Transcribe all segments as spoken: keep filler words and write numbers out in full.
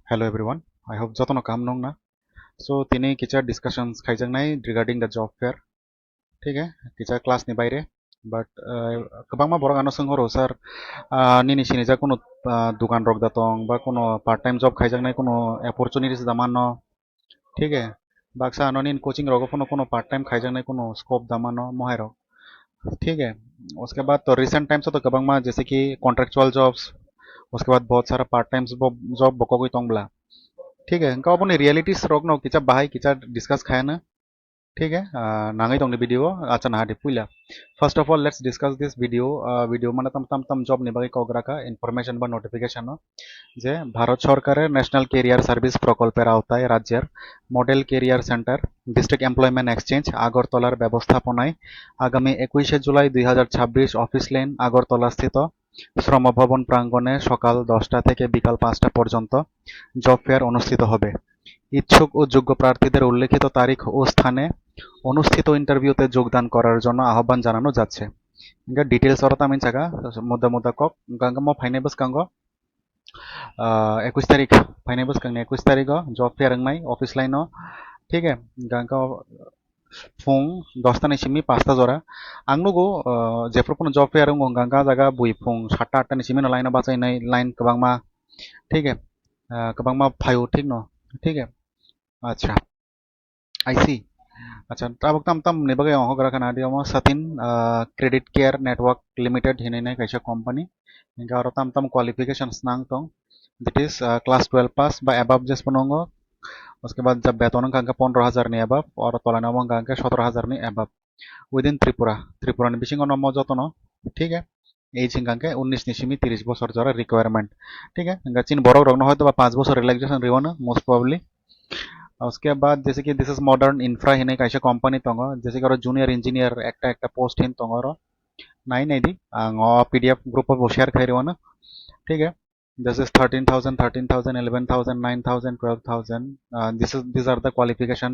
Hello everyone, I hope jotono kaham nung na. So tini kicha discussions khaijaknai regarding the job fair. Thik hai, kicha class ni baire, but uh, kwbangma borok ano swngo rw sir, uh, nini sinijak kuno uh, dukan rok da tong ba kuno part time job khaijaknai kuno opportunities da mano. Thik hai, baksa ano nini coaching rogo phano kuno part time khaijaknai kuno scope da mano mohai rok. Thik hai, uske baad to recent times o to kwbangma jaise ki contractual jobs, uske baad bahut sara part time job bo kogwi tong bla. Thik hai, hwnkhe oboni realities rok no kicha bahai kicha discuss khayana. Thik hai, ah, nangwi tongni video, acha naha di puila. First of all, let's discuss this video. Ah, video mane tam tam tam job ni bagwi kok raka information ba notification o, je Bharat Sorkarer National Career Service Prokolper aotai rajyer Model Career Center District Employment Exchange Agartalar ব্যবস্থাপনায় আগামী একুশে জুলাই দুই হাজার ছাব্বিশ office lane Agartala স্থিত শ্রম ভবন প্রাঙ্গণে সকাল দশটা থেকে বিকাল পাঁচটা পর্যন্ত জব ফেয়ার অনুষ্ঠিত হবে। ইচ্ছুক ও যোগ্য প্রার্থীদের উল্লেখিত তারিখ ও স্থানে অনুষ্ঠিত ইন্টারভিউতে যোগদান করার জন্য আহ্বান জানানো যাচ্ছে। Hingke details oro tamni saka, mudda mudda kok, hingke mo phainai bwskango, ah, ekush tarik, phainai bwskangni ekush tarik o job fair wngnai office line o, thik hai, hingke phung dosta ni simi pasta jora. Ang nugo, ah, jephru phano job fair wngo, hingke ah jaga bui phung satta atta ni simi no line o bachainai, line kwbangma, thik hai, ah, kwbangma phaio, thik no, thik hai, acha. I see. Acha, tabuk tam tam ni bagwi ang hogra khana di omo satin, ah, Credit Care Network Limited hinwi nai kaisa company. Hingke aro tam tam qualifications nang tong. That is, ah, class twelve pass ba above jes phano wngo. Uske baad jab beton wngkha hingke pondro hajar ni above, oro tola ni omo wngkha hingke sotro hajar ni above. Within Tripura, Tripura ni bisingo no mo jotono, thik hai, age hingka khe unnish ni simi trish bosor jora requirement, thik hai, hingka chini borok rokno hoito ba panch bosor relaxation rwino most probably. Uske baad jaise ki this is Modern Infra hinwi kaisa company tongo, jaise ki oro junior engineer ekta ekta post hin tongo oro, nai nai di, ang o P D F group o bo share khai rwino, thik hai. This is thirteen thousand, thirteen thousand, eleven thousand, nine thousand, twelve thousand. Uh, this is, these are the qualification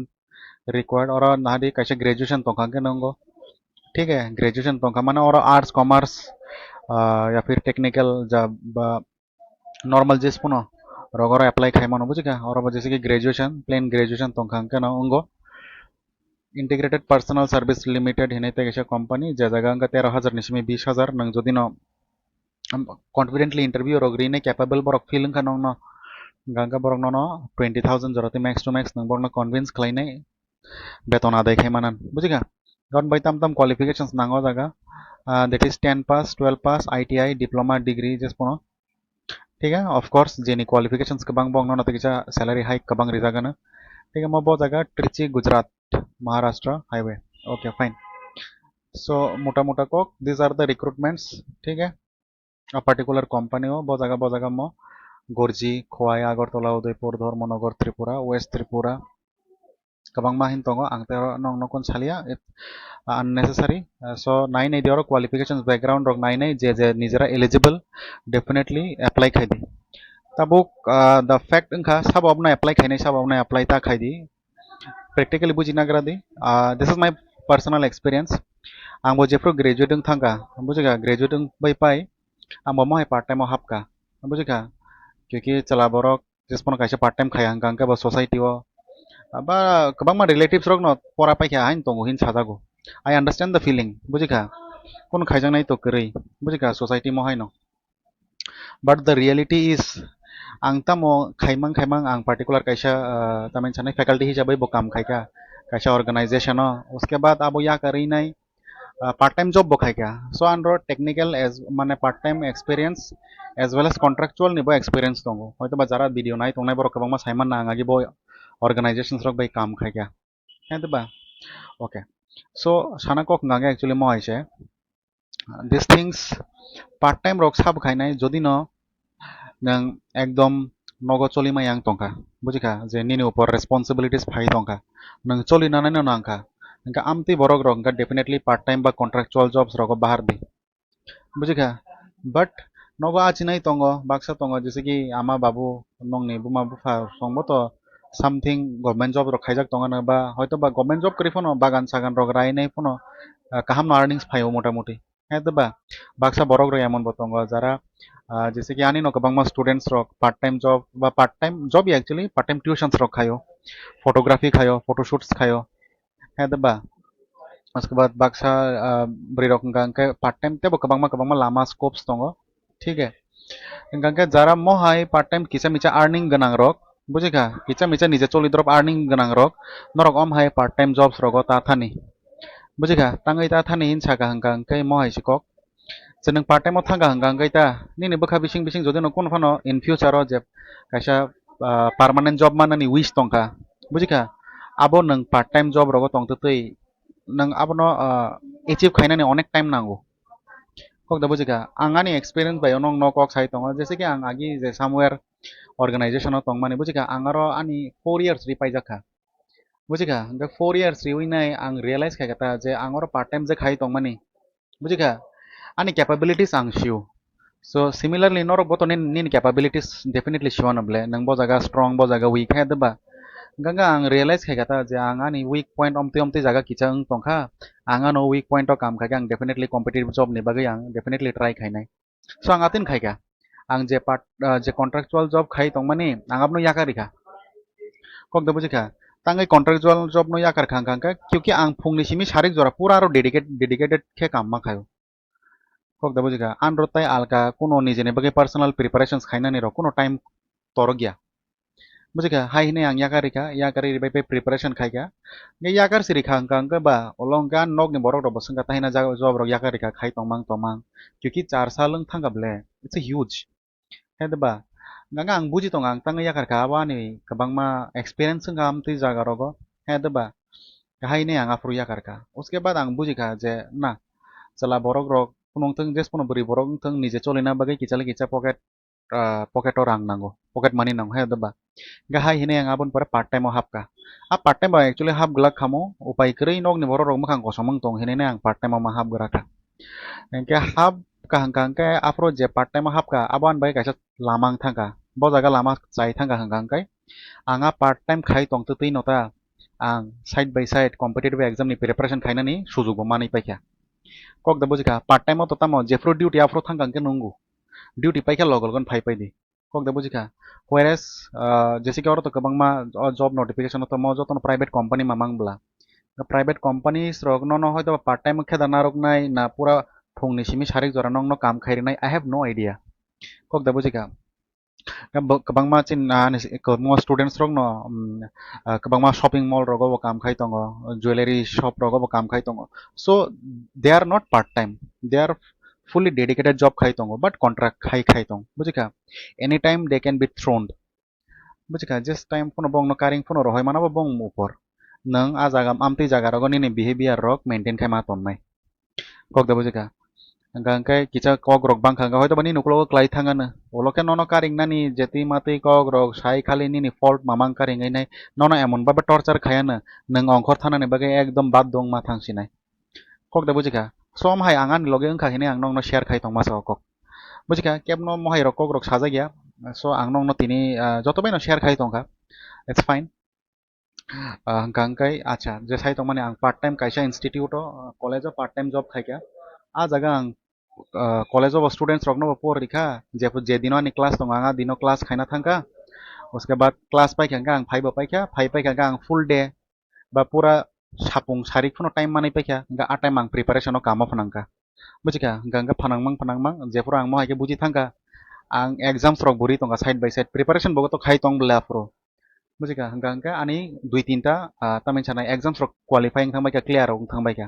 required. Oro nahadi kaisa graduation tongkha hwnkhe nwngo. Thik hai, graduation tongkha mane oro arts, commerce, uh, ya phir technical ja ba normal jes phano rok oro apply khai mano, bujikha? Oro bo jese ki graduation, plain graduation tongkha hwnkhe no wngo. Integrated Personal Service Limited hinwi tei kaisa company, je jaga wngkha tero hajar ni simi bish hajar, nwng jodi no, um, confidently interview rok rinai capable borok feel wngkha nokno, hingka hwnkhe borok nono twenty thousand jora tei max to max nwng borokno convince khlainai beton adai khai manan, bujikha? Karon bai tam tam qualifications nango jaga, ah, that is ten pass, twelve pass, I T I, diploma degree, jes phano, thik hai, of course, jeni qualifications kwbang bo wngno tei kisa salary hike kwbang rijak ano, thik hai, mo bo jaga Trichy, Gujarat, Maharashtra highway. Okay, fine. So mota mota kok, these are the recruitments, thik hai. A particular company o bo jaga, bo jaga mo Gorji, Khowai, Agartala, Udaipur, Dharmanagar, Tripura, West Tripura, kwbangma hin tongo, ang tei oro nokno kun salia, it, unnecessary. Uh, so nai nai di oro qualifications, background rok nai nai, je je nijera eligible, definitely apply khai di. Tabuk, uh, the fact wngkha sabo abono apply khainai, sabo abono apply ta khai di. Practically buji nagra di. Ah, this is my personal experience. Ang bo jephru graduate wng thangkha, bujikha, graduate wng bai pai, ang bo mohai part time o hapkha, bujikha? Kyuki chwla borok jesphano kaisa part time khaya hwnkha hwnkhe bo society o, ah, ba kwbangma relatives rok no pora paikha haino tongo hin sajago. I understand the feeling, bujikha? Kunu khaijaknai to kwrwi, bujikha, society mohai no. But the reality is, ang tamo khaimang khaimang ang particular kaisa, ah, tamni sanai faculty hisabai bo kam khaikha, kaisa organization o. Uske baad abo yakarwi nai, ah, part time job bo khaikha. So ang ro technical as, mane part time experience as well as contractual ni bo experience tongo. Hoito ba jara video nai tongnai borok kwbangma saiman na ang agi bo organizations rok bai kam khaikha. Hente ba? Okay. So sana kok hwnkha khe actually mo hai se. These things part time rok sabo khainai, jodi no nwng ekdom nogo choli maya wng tongkha, bujikha, je nini upor responsibilities phai tongkha, nwng choli nanai no nangkha, hwnkhe amtwi borok rok hwnkhe definitely part time ba contractual jobs rogo bahar di, bujikha? But nogo achinai tongo, baksa tongo, jese ki ama babu, nongni buma bupha songbo to something government job rok khaijak tongo no, ba hoito ba government job kwrwi phano bagan sagan rok rainai phano, ah, kaham no earnings phaio motamuti. He de ba? Baksa borok rok emon bo tongo jara, ah, jese ki ani no kwbangma students rok part time job ba part time job ya actually part time tuitions rok khaio, photography khaio, photoshoots khaio. He de ba? Uske baad baksa, ah, bwrwi rok hwnka hwnkhe part time tebo kwbangma kwbangma lama scopes tongo. Thik he? Hwnka hwnkhe jara mo hai part time kisa misa earning gwnang rok, bujikha? Kisa misa nije choli drop earning gwnang rok, norok om hai part time jobs rogo ta thani. Bujikha? Tangwi ta thani hin saka hwnka hwnkhe mo hai se kok. Je nwng part time o thangkha hwnka hwnkhe ta nini bwkha bising bising jodi no kunu phano in future o je kaisa, ah, permanent job manani wish tongkha, bujikha? Abo nwng part time job rogo tongtwtwi nwng abono, ah, achieve khainani onek time nango. Kok da bujikha? Ang ani experience bai ono no kok sai tongo, jese ki ang agi je somewhere organization o tongmani, bujikha? Ang aro ani four years ri paijak kha, bujikha? Hwnkhe four years riwi nai ang realize khaikha ta je ang oro part time je khai tongmani, bujikha? Ani capabilities ang sio. So similarly norok bo to nini, nini capabilities definitely sio no ble, nwng bo jaga strong, bo jaga weak, he de ba? Hwnka hwnkhe ang realize khaikha ta je ang ani weak point omtwi omtwi jaga kisa wng tongkha, ang ano weak point o kam khaikhe ang definitely competitive job ni bagwi ang definitely try khainai. So ang atin khaikha, ang je part, ah, je contractual job khai tongmani ang abono yakar rikha. Kok da bujikha? Tangwi contractual job no yakar kha hwnka hwnkhe kyuki ang phungni simi sarik jora pura aro dedicate-, dedicated khe kam ma khaio. Kok da bujikha? Anro tai alka kuno nijeni bagwi personal preparations khainani rok kuno time torok ya. Bujikha? Hai hinui ang yakar rikha, yakar ri bai bai preparation khaikha. Hwnkhe yakar si rikha hwnka hwnkhe ba ulo hwnkhe ang nokni borok rok bo swngkha, tahina job rok yakar rikha khai tongmang tongmang. Kyuki char sal wng thangkha ble, it's a huge. He de ba? Hwnka hwnkhe ang buji tongo, ang tangwi yakar kha, abo ani kwbangma experience wngkha amtwi jaga rogo. He de ba? Hai hinui ang aphuru yakar kha. Uske baad ang buji kha je na, chwla borok rok kuno wng thung, jes kuno bwrwi borok wng thung, nije cholina bagwi kichali kicha pocket, ah, pocket o rang nango, pocket money nango, he de ba? Hwnkhe hai hinui ang aboni pore part time o hapkha. A part time o actually hap glak khamo, upai kwrwi nokni borok rok mwkhang kosom wng tong hinui ang part time o ma hap gra kha. Hwnkhe hap kaham kaham khe aphuru je part time o hapkha, abo ani bai kaisa lama wng thangkha. Bo jaga lama chai thangkha hwnka hwnkhe ang a part time khai tongtwtwi no ta, ang side by side competitive exam ni preparation khainani sujuk bo manwi paikha. Kok da bujikha? Part time o to tamo jephuru duty aphuru thangkha hwnkhe nungo. Duty paikha logo logo no phai paidi. Kok da bujikha? Whereas, ah, jese ki oro to kwbangma o job notification o tamo jotono private company mamang bla. Private companies rok nono hoito part time khe da narwknai na pura phungni simi sarik jora nokno kam khai rwnai, I have no idea. Kok da bujikha? Kwbangma chin, ah, ani si-, kwbangma students rokno, um, ah, kwbangma shopping mall rogo bo kam khai tongo, jewellery shop rogo bo kam khai tongo. So they are not part time, they are fully dedicated job khai tongo, but contract khai khai tong, bujikha? Anytime they can be thrown. Bujikha? Just time phano bongno karing phano rohoi mana bo bong upor. Nwng a jaga, amtwi jaga rogo nini behavior rok maintain khai ma tonnai. Kok da bujikha? Hwnka hwnkhe kisa kok rok bangkha hwnkhe hoito ba nini uklogo klai thangano. Ulo khe nono karing nani jetwi matwi kok rok sai khali nini fault mamang karing wngnai. Nono emon babe torture khayano. Nwng ongkhor thanani bagwi ekdom bad dong ma thang sinai. Kok da bujikha? Som hai ang ani loge wngkha hinui ang nokno share khai tongma sa o kok. Bujikha? Kebno mohai rok kok rok sajak ya. So ang nokno tini, ah, joto bai no share khai tongkha. It's fine. Ah, hwnkha hwnkhe, acha, je sai tongmani ang part time kaisa institute o, ah, college o part time job khaikha. A jaga ang, ah, college o bo students rokno bo por rikha, je, je dino ani class tongo, ang a dino class khaina thangkha. Uske baad class paikha hwnkhe ang phaibo paikha, phai paikha hwnkhe ang full day ba pura sapung sarik phano time manwi paikha, hwnkhe a time ang preparation o kamo phnangkha. Bujikha? Hwnkha hwnkhe phanangmang phanangmang, jephuru ang mo hai khe buji thangkha, ang exams rok bo ri tongkha side by side, preparation bo to khai tong bwle aphuru. Bujikha? Hwnkha hwnkhe ani dui tinta, ah, tamni sanai exams rok qualify wng thang bai kha, clear rok wng thang bai kha.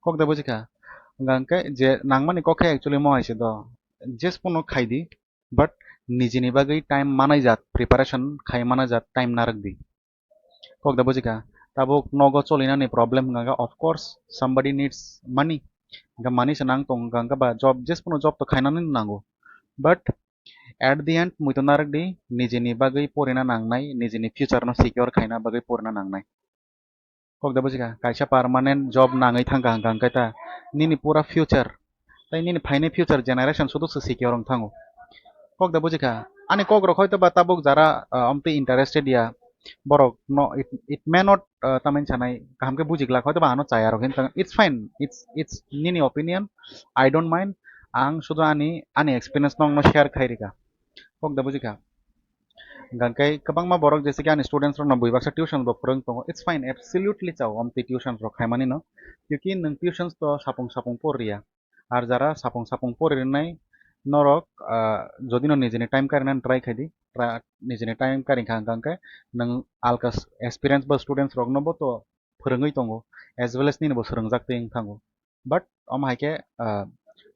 Kok da bujikha? Hwnkha hwnkhe je nangmani kok khe actually mo hai se do, just phano khai di, but nijini bagwi time manai jat, preparation khai manai jat time narwk di. Kok da bujikha? Tabuk nogo cholinani problem hwnkha khe, of course, somebody needs money. Hwnkha money se nang tong hwnkha khe ba job, just phano job to khainani nango. But at the end, mui to narwk di, nijini bagwi porina nangnai, nijini future no secure khaina bagwi porina nangnai. Kok da bujikha? Kaisa permanent job nangwi thangkha hwnkha hwnkhe ta nini pura future tei nini phainai future generation sudu se secure wng thango. Kok da bujikha? Ani kok rok hoito ba tabuk jara, ah, omtwi interested ya, Borok no, it, it may not, uh, tamani sanai kaham khe buji glak, hoito ba ano chaya rok hin tang, it's fine, it's, it's nini opinion, I don't mind. Ang sudu ani, ani experience no share khai rika. Kok da buji kha. Hingkhe kwbangma borok jese ki ani students rok no bui baksa tuition bo phwrwng tongo, it's fine, absolutely chao omtwi tuition rok khaimani no, kyuki nwng tuitions to sapung sapung por riya. Ar jara sapung sapung pori rinai norok, ah, jodi no nijini time karinani try khai di, tra-, nijini time karing kha hingkha hingkhe nwng alka s-, experience ba students rok no bo to phwrwngwi tongo, as well as nini bo swrwngjak twi wng thango. But omo hai khe, ah,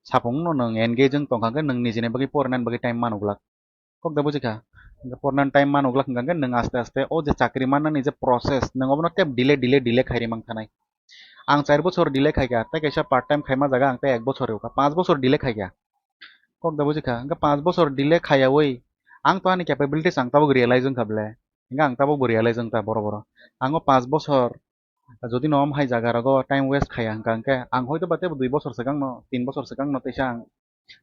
sapung no nwng engage wng tong kha hingkhe nwng nijini bagwi porinani bagwi time mano glak. Kok da buji kha? Hingkhe pornani time mano glak hingkha hingkhe nwng aste aste o je chakri mannani je process, nwng obono tep delay, delay, delay khairi mang thanai. Ang char bochor delay khaikha, tei kaisa part time khaima jaga ang tei ek bochor rwkha, panch bochor delay khaikha. Kok da buji kha? Hingkhe panch bochor delay khaiyawi ang to ani capabilities ang tabuk realize wngkha ble. Hingkhe ang tabuk bo realize wngkha boro boro. Ang o panch bochor jodi no omo hai jaga rogo time waste khaiya hingkha hingkhe ang hoito ba tebo dui bochor swkang no, tin bochor swkang no teisa ang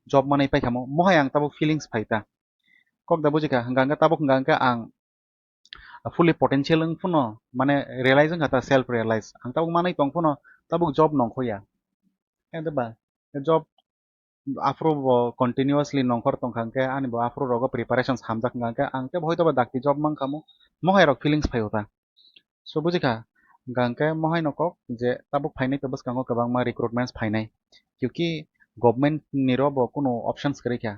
job manwi paikhamo, mohai ang tabuk feelings phaita. Kok da buji kha? Hingkha hingkhe tabuk hingkha hingkhe ang fully potential wng phano, mane realize wngkha ta, self realize. Ang tabuk manwi tong phano tabuk job nongkhoya. Khe ba job aphuru bo continuously nongkhor tongkha hingkhe ani bo aphuru rogo preparations hamjak hingkha hingkhe ang tebo hoito ba dakti job mankha mo, mohai rok feelings phaio ta. So buji kha, hingkha hingkhe mohai no kok je tabuk phainai to bwskango kwbangma recruitments phainai, kyuki government ni ro bo kuno options kwrwi kha.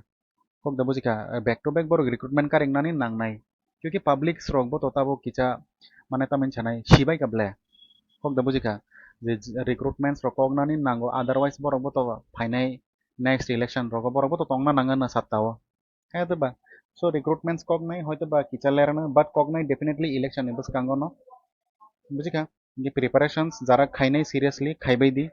Kok da buji kha, back to back borok recruitment karingnani nangnai, kyuki publics rok bo to tabuk kisa mane tamani sanai sibai kha ble. Kok da buji kha, je recruitments rok koknani nango, otherwise borok bo to phainai next election rogo borok bo to tongna nango na satta o. Hai to ba. So recruitments koknai hoito ba kisa lerano, but koknai definitely election ni bwskango no. Buji kha? Hingkhe preparations jara khainai seriously khaibai di.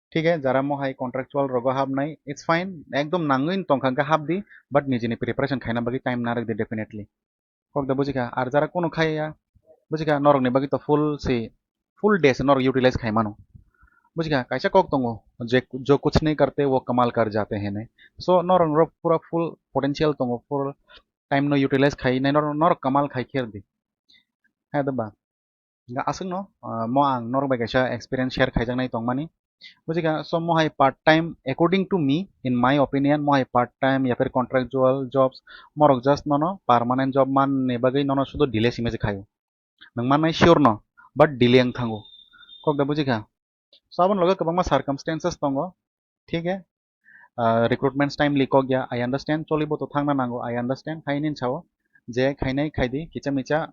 Thik hai, jara mohai contractual rogo hapnai, it's fine, ekdom nangwi tongkha hingkhe hap di, but nijini preparation khaina bagwi time narwk di definitely. Kok da buji kha? Ar jara kuno khaiya, buji kha, norokni bagwi to full se, full day se norok utilize khai mano. Buji kha, kaisa kok tongo, je, "Jo kuch nahi karte, wo kamal kar jate hain." So norok rok pura full potential tongo, full time no utilize khai nai norok, norok kamal khai kher di. Hai da ba. Hingkhe aswkno, ah, mo ang norok bai kaisa experience share khaijaknai tongmani. Buji kha, so mohai part time, according to me, in my opinion, mohai part time ya phir contractual jobs, morok just nono permanent job manni bagwi nono sudu delay simi se khaio. Nwng mannai sure no, but delay wng thango. Kok da buji kha? So aboni loge kwbangma circumstances tongo. Thik hai, ah, recruitment time likok ya, I understand, choli bo to thangna nango, I understand, hai hini sao je khainai khaidi, kicha micha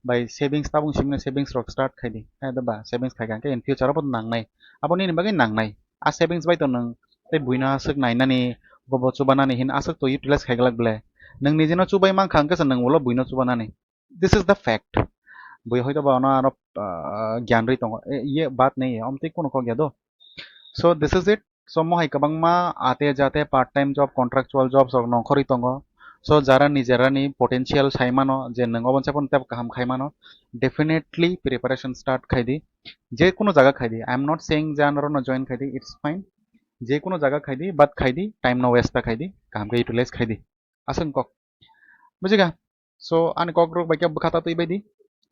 bai savings tabung simino savings rok start khaidi, hai da ba, savings khaikha hingkhe in future o bo nangnai, abo nini bagwi nangnai, a savings bai to nwng tei buino aswk nainani, bobo chubanani hin aswk to utilize khaiglak ble, nwng nijino chubai mankha hingkhe se nwng ulo buino chubanani. This is the fact. Bui hoito ba ano aro, ah, gyan rwi tongo. E, ye baat nahi hai, omtwi kuno kok ya do. So this is it. So mohai kwbangma ate jate part time job, contractual jobs rok nongkhorwi tongo. So jara ni jara ni potential sai mano je nwng oboni saphano tebo kaham khai mano, definitely preparation start khai di. Je kuno jaga khai di. I am not saying je ano join khai di, it's fine. Je kuno jaga khai di, but khai di, time no waste ta khai di, kaham khe utilize khai di. Aswk kok. Buji kha? So ani kok rok bai khe bwkha ta twi bai di.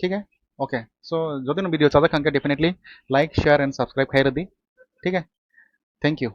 Thik hai? Okay. So jodi no video chajak kha hingkhe definitely like, share and subscribe khai rw di. Thik hai? Thank you.